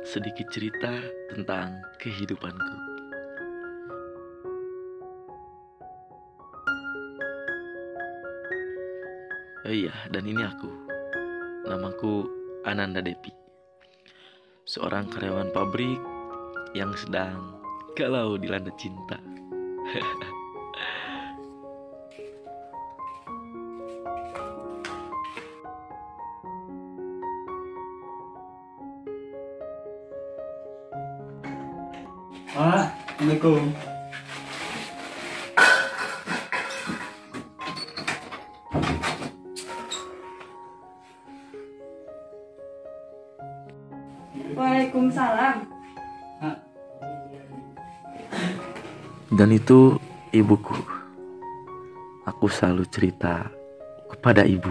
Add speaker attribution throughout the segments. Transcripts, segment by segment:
Speaker 1: Sedikit cerita tentang kehidupanku. Oh iya, dan ini aku. Namaku Ananda Depi. Seorang karyawan pabrik yang sedang galau dilanda cinta.
Speaker 2: Assalamualaikum.
Speaker 3: Waalaikumsalam.
Speaker 1: Dan itu ibuku. Aku selalu cerita kepada ibu.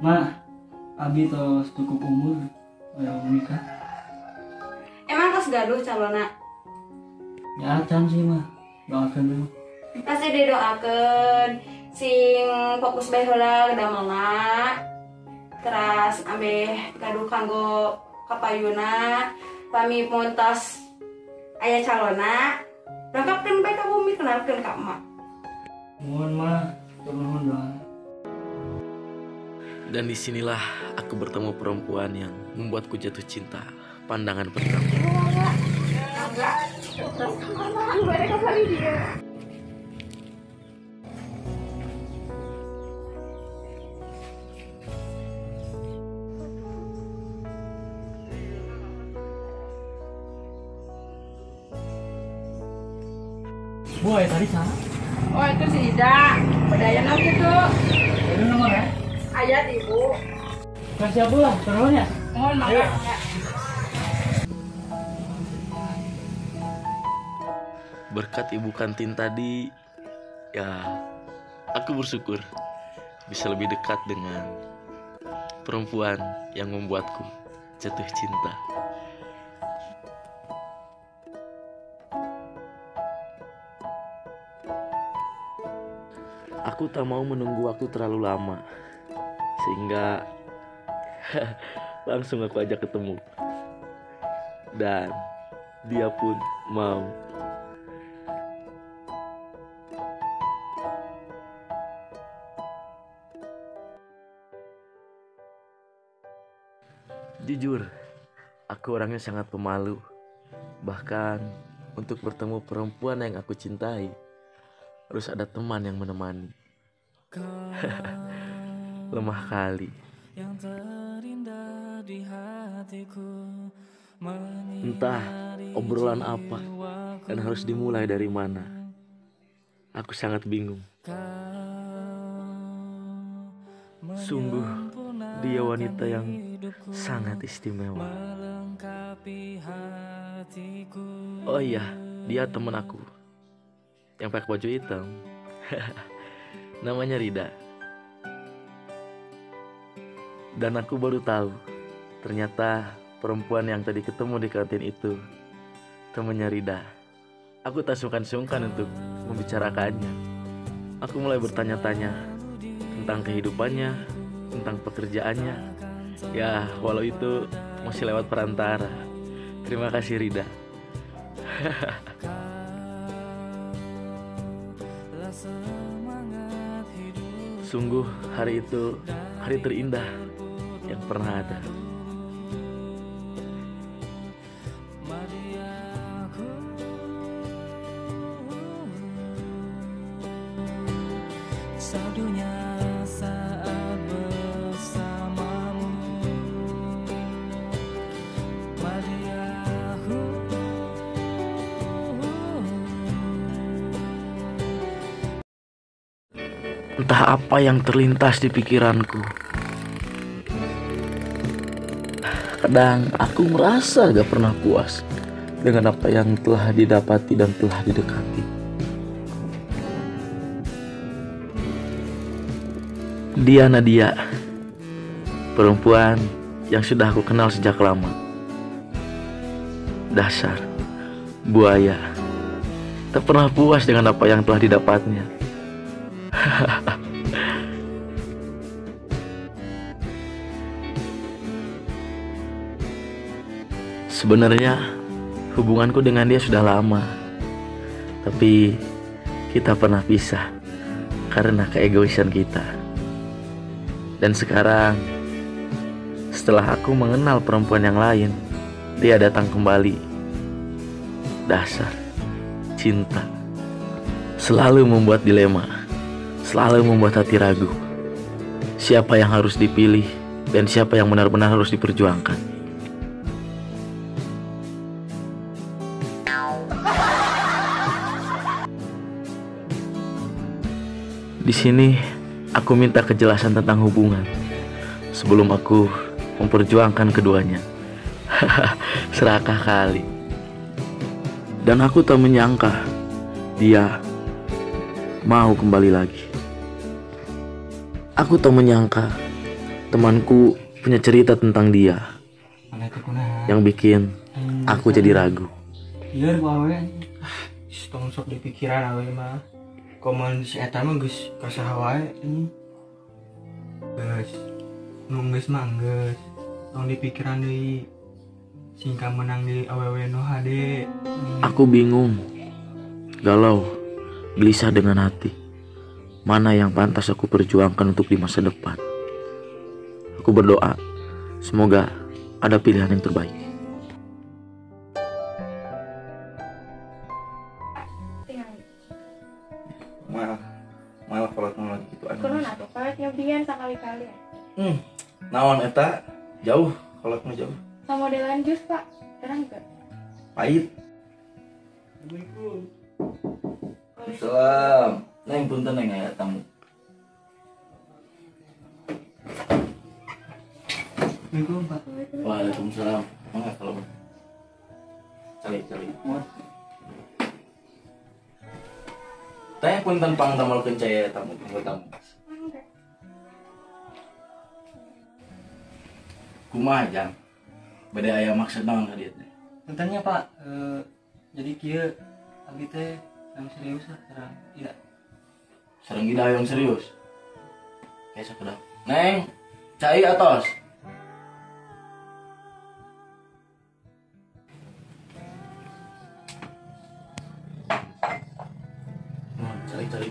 Speaker 2: Ma, abi tos cukup umur, hoyong nikah.
Speaker 3: Emang tos gaduh calona?
Speaker 2: Ya acan sih mah, doakan dulu.
Speaker 3: Pasti didoakan, sing fokus bae heula damelna. Teras ambeh gaduh kanggo kapayuna, pami mun tos aya calona, lengkapkeun bae ka bumi, kenalkeun ka emak.
Speaker 2: Nuhun mah, nuhun doa.
Speaker 1: Dan disinilah aku bertemu perempuan yang membuatku jatuh cinta pandangan pertama.
Speaker 2: Bu, ayah tadi sana?
Speaker 3: Oh, itu si Ida. Bedaya nam gitu.
Speaker 2: Ini nomor ya?
Speaker 3: Ayat ibu.
Speaker 2: Kasih aku lah, turun ya.
Speaker 3: Mohon maaf.
Speaker 1: Berkat ibu kantin tadi, ya aku bersyukur bisa lebih dekat dengan perempuan yang membuatku jatuh cinta. Aku tak mau menunggu waktu terlalu lama, sehingga langsung aku ajak ketemu. Dan dia pun mau. Jujur, aku orangnya sangat pemalu. Bahkan untuk bertemu perempuan yang aku cintai, harus ada teman yang menemani. Lemah kali. Entah obrolan apa dan harus dimulai dari mana. Aku sangat bingung. Sungguh, dia wanita yang sangat istimewa. Oh iya, dia teman aku yang pakai baju hitam. Namanya Rida. Dan aku baru tahu, ternyata perempuan yang tadi ketemu di kantin itu temannya Rida. Aku tak sungkan-sungkan untuk membicarakannya. Aku mulai bertanya-tanya tentang kehidupannya, tentang pekerjaannya. Ya, walau itu masih lewat perantara. Terima kasih Rida. Sungguh hari itu hari terindah yang pernah ada. Entah apa yang terlintas di pikiranku. Kadang aku merasa gak pernah puas dengan apa yang telah didapati dan telah didekati. Dia Nadia, perempuan yang sudah aku kenal sejak lama. Dasar buaya, tak pernah puas dengan apa yang telah didapatnya. Sebenarnya hubunganku dengan dia sudah lama, tapi kita pernah pisah karena keegoisan kita. Dan sekarang, setelah aku mengenal perempuan yang lain, dia datang kembali. Dasar cinta selalu membuat dilema, selalu membuat hati ragu. Siapa yang harus dipilih dan siapa yang benar-benar harus diperjuangkan. Di sini aku minta kejelasan tentang hubungan sebelum aku memperjuangkan keduanya. Serakah kali. Dan aku tak menyangka dia mau kembali lagi. Aku tak menyangka temanku punya cerita tentang dia yang bikin aku jadi ragu.
Speaker 2: Lieur ku awewe.
Speaker 4: Tong sok dipikiran awewe mah. Komo si eta mah geus ka saha wae anjing. Geus. Nu geus mah geus. Tong dipikiran deui. Sing kamenang di awewe nu hade.
Speaker 1: Aku bingung, galau, gelisah dengan hati. Mana yang pantas aku perjuangkan untuk di masa depan. Aku berdoa, semoga ada pilihan yang terbaik. Malah kalau lagi gitu aneh.
Speaker 5: Kunaon atuh kolot nyobian sakali-kali.
Speaker 1: Naon eta? Jauh, kolot mah jauh.
Speaker 5: Sama modelan jus, Pak. Terang teu?
Speaker 1: Pahit.
Speaker 2: Assalamualaikum.
Speaker 1: Salam. Neng punten neng aya tamu.
Speaker 2: Assalamualaikum, Pak.
Speaker 1: Waalaikumsalam. Mangga kalau cari. Teh punten pang damelkeun cai tamu tamu. Kumaha jang? Bade aya maksud naon ka dieu teh?
Speaker 2: Puntennya, Pak. Jadi kieu abdi teh yang serius lah sareng Ida.
Speaker 1: Sareng Ida yang serius. Kayak sakedap. Neng, cai atos. Cari.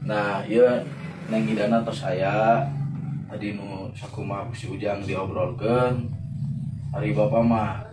Speaker 1: Nah, iya Neng Idana tos saya tadi nu sakumaha ku si Ujang diobrolkeun. Ari bapak mah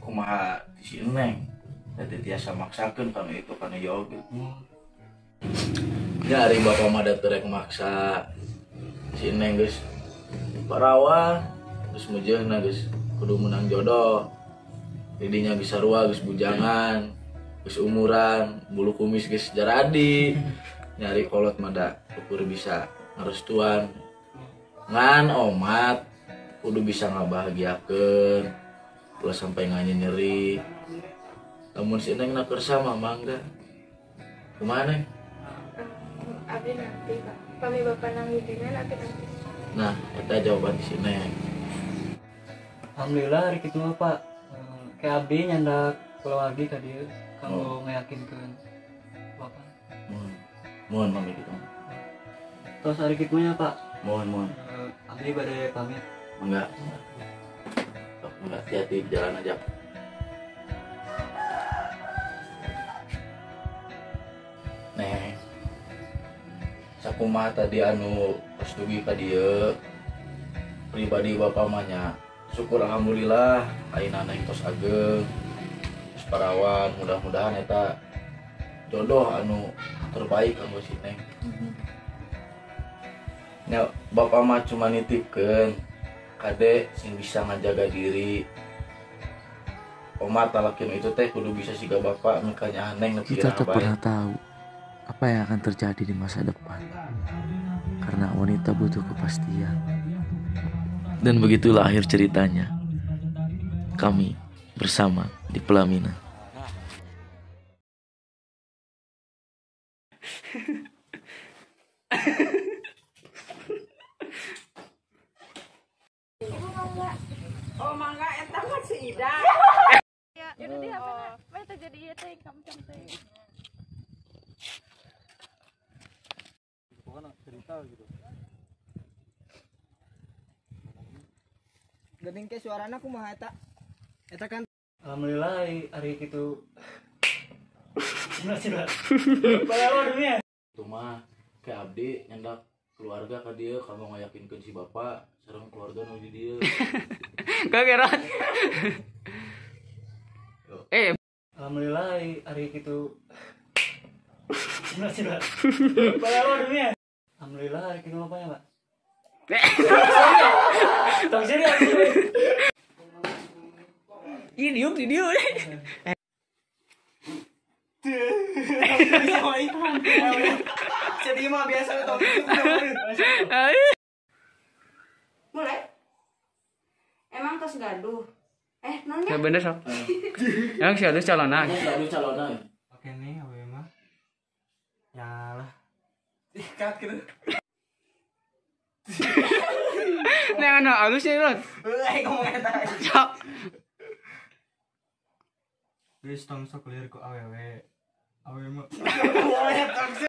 Speaker 1: kumaha di si Neng. Tadi tiasa maksakeun kana itu kana ieu oge. Ya ari bapak mah da teu rek maksa si Neng geus parawan, geus meujeunna geus kudu menang jodoh. Didinya geus sarua geus bujangan. Geus umuran, bulu kumis geus jaradi. Nyari kolot mah da ukur bisa ngarestuan. Ngan omat kudu bisa ngabahagiakeun. Ulah sampai nganyeri. Lamun si Neng na kersa mah mangga. Kumaha Neng?
Speaker 5: Abdi nanti, Pak. Pami bapak nanggidinan abdi nanti.
Speaker 1: Nah, eta jawaban si Neng.
Speaker 2: Alhamdulillah hari kitu mah, Pak. Kayak abdi nyandak keluarga ka dieu kanggo ngayakinkeun bapak.
Speaker 1: Mohon mami gitu.
Speaker 2: Tos hari kitu nya, Pak.
Speaker 1: Mohon.
Speaker 2: Abdi bade pamit.
Speaker 1: Enggak. Enggak, hati-hati di jalan aja. Neng. Sakumaha tadi anu pas dugi ka dieu pribadi bapak mah nya. Syukur alhamdulillah ayeuna neng tos ageng. Parawan, mudah-mudahan eta jodoh anu terbaik kanggo si Neng. Nya bapak mah cuma nitipkeun kade sing bisa ngajaga diri. Omat talakin itu teh kudu bisa siga bapak mikanya Neng nepi
Speaker 6: Kita tak pernah tahu apa yang akan terjadi di masa depan. Karena wanita butuh kepastian.
Speaker 1: Dan begitulah akhir ceritanya. Kami bersama di pelaminan.
Speaker 3: Ibu mau nggak? Oh, mangga eta mah si Ida.
Speaker 5: Ya, udah di HP na. Meh teh jadi ieu teh kamcam teh.
Speaker 2: Pokoknya cerita gitu.
Speaker 4: Geuning ke suarana kumaha eta? Eta kan
Speaker 2: Alhamdulillah hari gitu. Bayar dunia.
Speaker 1: Itu mah ke abdi nyandak keluarga ka dieu kanggo ngayakinkeun si bapak sareng keluarga nu di dieu.
Speaker 7: Kageran.
Speaker 2: Alhamdulillah hari gitu. Bayar dunia. Alhamdulillah hari gitu apa ya, Pak? Tong serius.
Speaker 7: Ih, diuk di dieu.
Speaker 4: Jadi mah biasa tong.
Speaker 3: Mulai. Emang tos gaduh. Nonnya.
Speaker 7: Ya bener sok. Emang si gaduh calonan.
Speaker 1: Gaduh calonan.
Speaker 4: Oke nih, awe mah. Yalah. Ikat gitu.
Speaker 7: Neng anu alus ya, Ron.
Speaker 4: Euy, ngomong eta.
Speaker 7: Sok.
Speaker 4: Geus tong sok lieur ku awewe. Awewe mah. Boleh tong.